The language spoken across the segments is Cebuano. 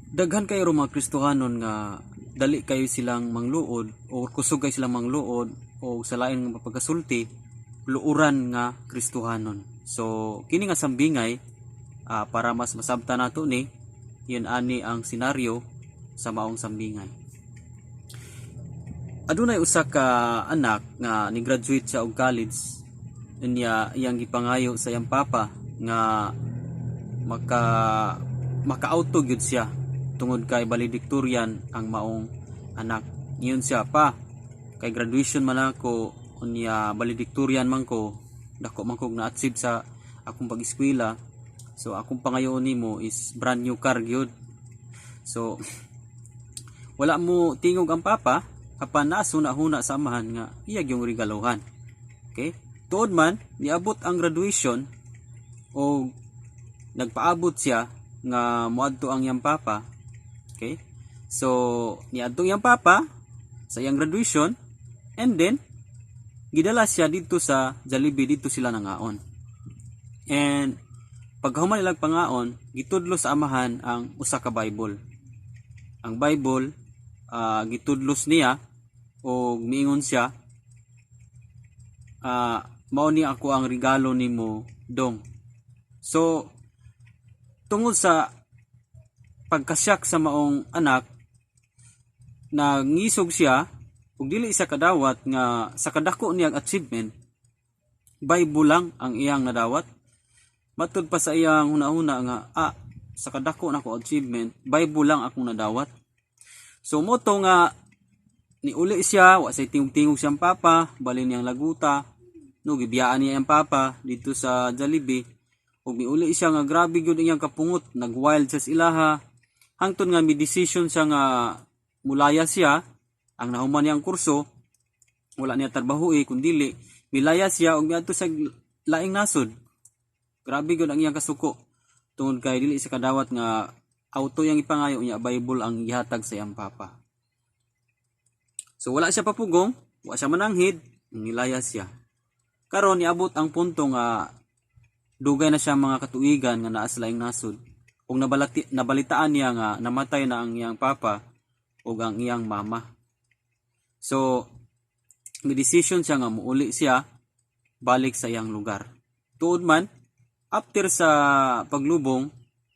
Daghan kayo mga Kristohanon nga dali kayo silang mangluod o kusog kayo silang mangluod o sa lain nga pagkasulti, luuran nga Kristohanon. So kini nga sambingay, para mas masabta nato ni yun ani ang senaryo sa maong sambingay. Adunay usa ka anak nga ni graduate siya og college, unya iyang gipangayo sa iyang papa nga maka-auto gyud siya tungod kay valedictorian ang maong anak. Ingon siya, "Pa, kay graduation man ako, unya valedictorian man ko, dako man kog na-achieve sa akong pag-eskwela, so akong pangayoon nimo is brand new car gyud." So wala mo tingog ang papa, apan naasuna-huna sa amahan nga iya gyung regaluhan. Okay, tuod man, niabot ang graduation o nagpaabot siya nga moadto ang iyang papa. Okay, so niadto iyang papa sa iyang graduation and then gidala siya dito sa Jollibee. Dito sila nangaon, and pagkahuman nilang pangaon, gitudlo sa amahan ang usa ka Bible. Ang Bible, gitudlos niya og miingon siya, "Mao ni ako ang regalo nimo, dong." So tungod sa pagkasyak sa maong anak, nangisog siya ug dili siya kadawat nga sa kadako niyang achievement, Bible lang ang iyang nadawat. Matud pa sa iyang huna-huna nga sa kadako nako achievement, Bible lang akong nadawat. So mao to nga niuli siya, wa say tingog-tingog siyang papa, balin niyang laguta, no, gibiyaan niya ang papa dito sa Jollibee ug miuli siya nga grabe gyud iyang kapungot, nag-wild siya sa ilaha hangtod nga mi decision siya nga mulaya siya. Ang nahuman niyang kurso, wala niya trabaho eh, kun dili milaya siya ug miadto sa laing nasod. Grabe gyud ang iyang kasuko tungod kay dili siya kadawat nga auto yang ipangayo niya, Bible ang gihatag sa iyang papa. So wala siya papugong, wa siya mananghid, nilaya siya. Karon niabot ang punto nga dugay na siya mga katuigan nga naa sa laing nasod ug nabalitaan niya nga namatay na ang iyang papa ug ang iyang mama. So may decision siya nga muuli siya balik sa iyang lugar. Tuod man, after sa paglubong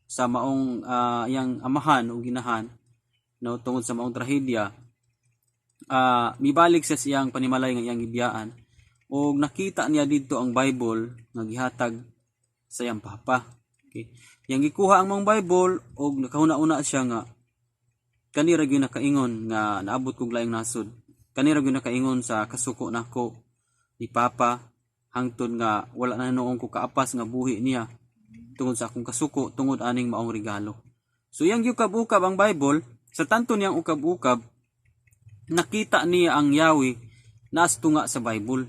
sa maong iyang amahan o ginahan, no, tungod sa maong trahedya, mibalik siya sa iyang panimalay nga iyang gibiyaan ug nakita niya didto ang Bible nga gihatag sa iyang papa. Okay. Iyang gikuha ang maong Bible ug nakahuna-una siya nga kani ra gyud nakaingon nga naabot kog laing nasod. Kani ra gyud nakaingon sa kasuko nako ni papa hangtod nga wala na noon ko kaapas nga buhi niya tungod sa akong kasuko tungod aning maong regalo. So iyang giukab-ukab ang Bible. Sa tanto niyang ukab-ukab, nakita niya ang Yahweh naas tunga sa Bible.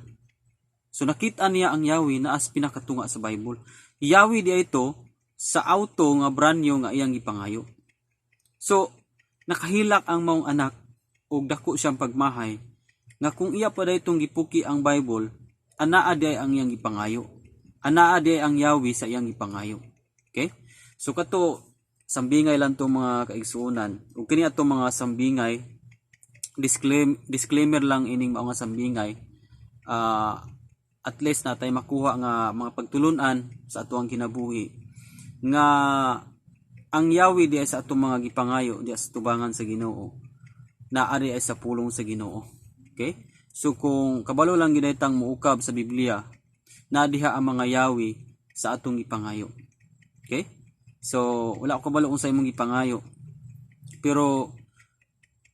So nakita niya ang Yahweh naas pinakatunga sa Bible. Yahweh di ito sa auto nga brand new nga iyang gipangayo. So nakahilak ang maong anak ug dako siyang pagmahay nga kung iya pa itong gipuki ang Bible, anaa di ang iyang gipangayo. Anaa di ang Yahweh sa iyang gipangayo. Okay? So kato sambingay lang to, mga kaigsuonan. Ug kini ato mga sambingay, disclaimer lang ining mga sambingay. At least natay makuha nga mga pagtulunan sa atuang kinabuhi nga ang Yahweh di ay sa atong mga gipangayo di sa tubangan sa Ginoo, naa di ay sa pulong sa Ginoo. Okay? So kung kabalo lang ginaytang muukab sa Biblia, naa diha ang mga Yahweh sa atong gipangayo. Okay? So wala ko kabalo kung sa imong gipangayo. Pero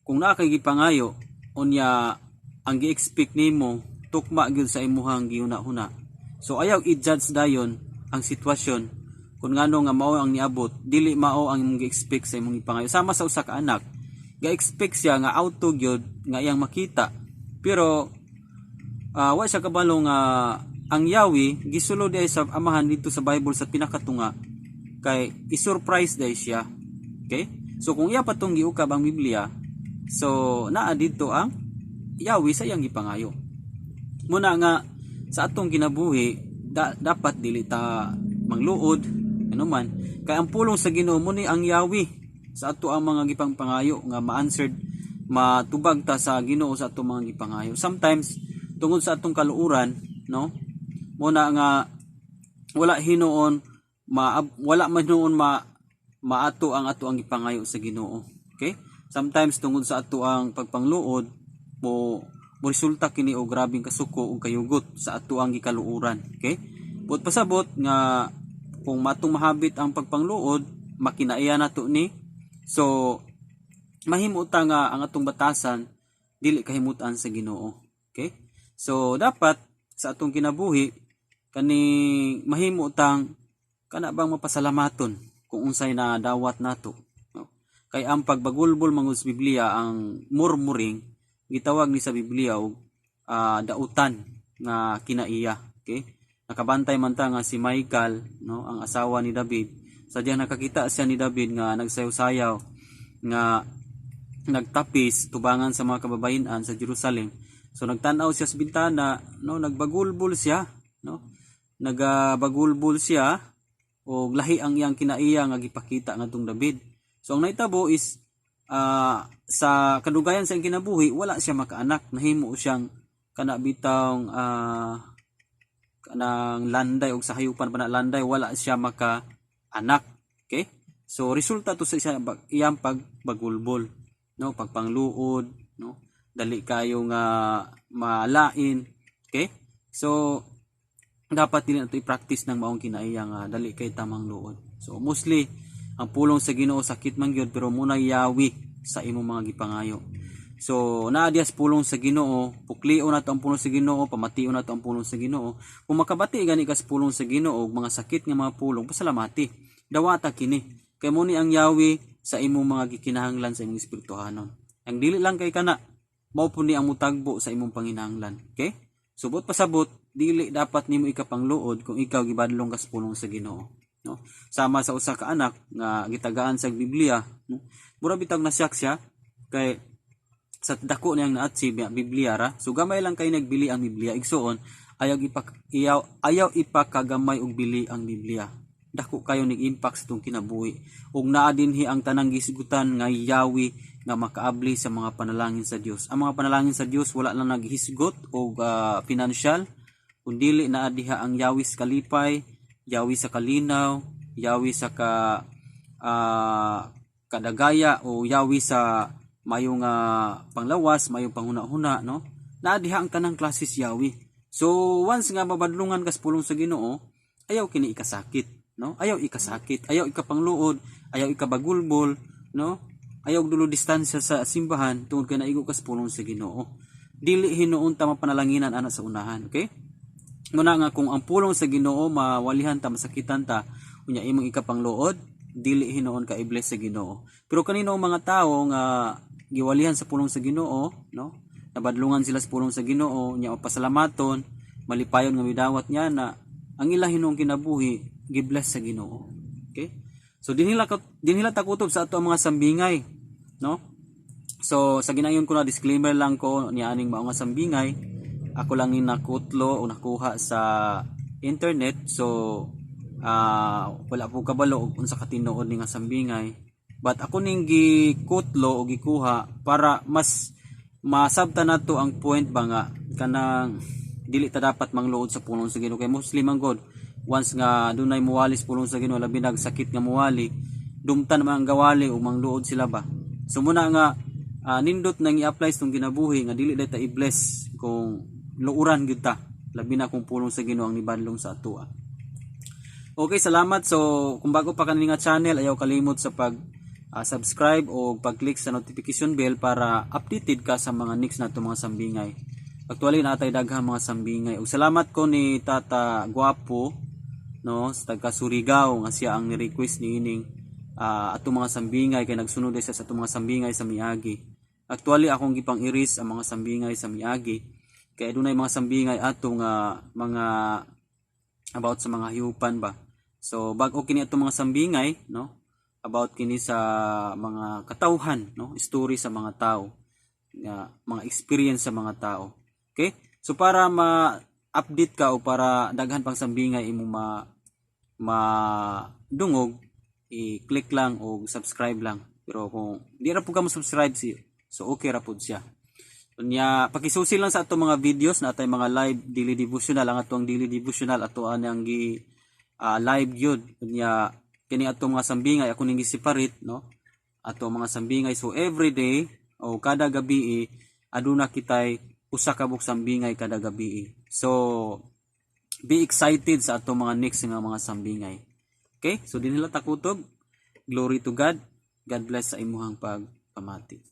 kung naa kay gipangayo unya ang gi-expect nimo tukma gyud sa imuhang gihuna-huna. So ayaw i-judge dayon ang sitwasyon kung ngano nga mao ang niabot, dili mao ang imong gi-expect sa imong gipangayo. Sama sa usa ka anak, ga-expect siya nga auto gyud nga iyang makita. Pero wa siya kabalo nga ang Yahweh gisulod ay sa amahan dito sa Bible sa pinakatunga kay i-surprise day siya. Okay? So kung iya pa tong giukab ang Biblia, so naa dito ang Yahweh sa iyang gipangayo. Muna nga sa atong kinabuhi dapat dili ta mangluod ano man kay ang pulong sa Ginoo mo ni ang Yahweh. sa ato ang mga gipangpangayo nga ma-answered, matubag ta sa Ginoo sa atong mga gipangayo. Sometimes tungod sa atong kaluoran, no, mo na nga wala man hinuon ma maato ang ato ang gipangayo sa Ginoo. Okay? Sometimes tungod sa ato ang pagpangluod, mo mo resulta kini og grabeng kasuko ug kayugot sa ato ang gikaluoran. Okay? Buot pasabot nga kung matong mahabit ang pagpangluod, makinaiya nato ni, so mahimo ta nga ang atong batasan dili kahimutan sa Ginoo. Okay? So dapat sa atong kinabuhi kani mahimo tang kana bang mapasalamaton kung unsay na dawat nato, no? Kay ang pagbagulbol mangud sa Biblia, ang murmuring, gitawag ni sa Biblia og dautan nga kinaiya. Okay? Nakabantay man ta nga si Michal, no, ang asawa ni David, sadyang nakakita siya ni David nga nagsayaw-sayaw, nga nagtapis tubangan sa mga kababayen-an sa Jerusalem. So nagtan-aw siya sa bintana, no, nagbagulbol siya, no? Nagabagulbol siya og lahi ang iyang kinaiya nga gipakita ngadtong David. So ang nahitabo is sa kadugayan sa iyang kinabuhi wala siya makaanak, nahimo siyang kana bitawng kanang landay og sa hayupan pa na landay, wala siya maka anak. Okay? So resulta to sa isa iyang pagbagulbol, no, pagpangluod, no, dali kayo nga malain. Okay? So dapat dili nato i-practice ng maong kinaiya nga dali kay tamang luod. So mostly ang pulong sa Ginoo sakit man gyud, pero muna yawi sa imong mga gipangayo. So naa diya sa pulong sa Ginoo, puklion nato ang pulong sa Ginoo, pamation nato ang pulong sa Ginoo. Kung makabati gani ka sa pulong sa Ginoo og mga sakit nga mga pulong, pasalamati. Dawata kini. Kay mo ni ang yawi sa imong mga gikinahanglan sa imong espirituhanon. Ang dili lang kay kana, mao po ni ang mutagbo sa imong panginahanglan. Okay? Subot pasabot, dili dapat nimo ikapangluod kung ikaw gibadlong ka sa pulong sa Ginoo. No? Sama sa usa ka anak nga gitagaan sa Biblia, no? Mura bitag nasyak siya kay sa dako niyang na-achieve nga Biblia ra. So gamay lang kay nagbili ang Biblia. Igsuon, ayaw ipakagamay og bili ang Biblia. Dako kayo nig impact sa itong kinabuhi. Ug naa dinhi ang tanang gisgutan nga yawi nga makaabli sa mga panalangin sa Dios. Ang mga panalangin sa Dios wala lang naghisgot og financial, kundili naa diha ang yawi sa kalipay, yawi sa kalinaw, yawi sa kadagaya o yawi sa mayong panglawas, mayong panghuna-huna, no? Naa diha ang tanang klases yawi. So once nga mabadlungan ka sa pulong sa Ginoo, ayaw kini ikasakit, no? Ayaw ikasakit, ayaw ikapangluod, ayaw ikabagulbol, no? Ayaw dulo distansya sa simbahan tungod kay naigo ka sa pulong sa Ginoo. Dili hinuon ta mapanalanginan ana sa unahan, okay? Muna nga kung ang pulong sa Ginoo mawalihan ta, masakitan ta, unya imong ikapangluod, dili hinuon ka i-bless sa Ginoo. Pero kanino ang mga tao nga giwalihan sa pulong sa Ginoo, no? Nabadlungan sila sa pulong sa Ginoo, nya pasalamaton, malipayon nga midawat niya na ang ila hinuong kinabuhi gi-bless sa Ginoo. Okay? So dinhila takutob sa ato ang mga sambingay, no? So sa ginayon ko na disclaimer lang ko niya aning mao nga sambingay, ako lang ni nakutlo o nakuha sa internet, so wala po kabalo og unsa katinuod ni nga sambingay, but ako ning gikutlo o gikuha para mas masabta nato ang point ba nga kanang dili ta dapat mangluod sa pulong sa Ginoo, kay mostly man god once nga dunay muwali sa pulong sa Ginoo, labi nag sakit nga muwali, dumtan man ang gawali o mangluod sila ba. So muna nga nindot nang i-apply sa tong kinabuhi nga dili ta i-bless kung luuran gyud ta, labi na kung pulong sa Ginoo ang nibadlong sa atoa. Okay, salamat. So, kung bago pa kani nga channel, ayaw kalimot sa pag subscribe o pag-click sa notification bell para updated ka sa mga next nato mga sambingay. Actually, natay daghang mga sambingay. Ug salamat ko ni Tata Guapo, no, sa taga Surigao nga siya ang ni-request ni ining atong mga sambingay kay nagsunod siya sa atong mga sambingay sa miagi. Actually, akong gipang iris ang mga sambingay sa miagi kay dunay mga sambingay ato nga mga about sa mga hayupan ba. So bag-o kini atong mga sambingay, no? About kini sa mga katawhan, no? Story sa mga tao, nga mga experience sa mga tao. Okay? So para ma-update ka o para daghan pang sambingay imong ma madungog, I-click lang o subscribe lang. Pero kung di ra pud ka mo subscribe si, so okay ra pud siya. Unya, pakisusi lang sa ato mga videos na atay mga live daily devotional. Ang atong daily devotional, ato anang gi live gyud. Unya, kini atong mga sambingay, ako ning gi-separate, no, ato mga sambingay. So every day o kada gabi, aduna kitay usa ka buok sambingay kada gabi. So be excited sa atong mga next nga mga sambingay. Okay, so dinhi lang ta kutob. Glory to God. God bless sa imuhang pagpamati.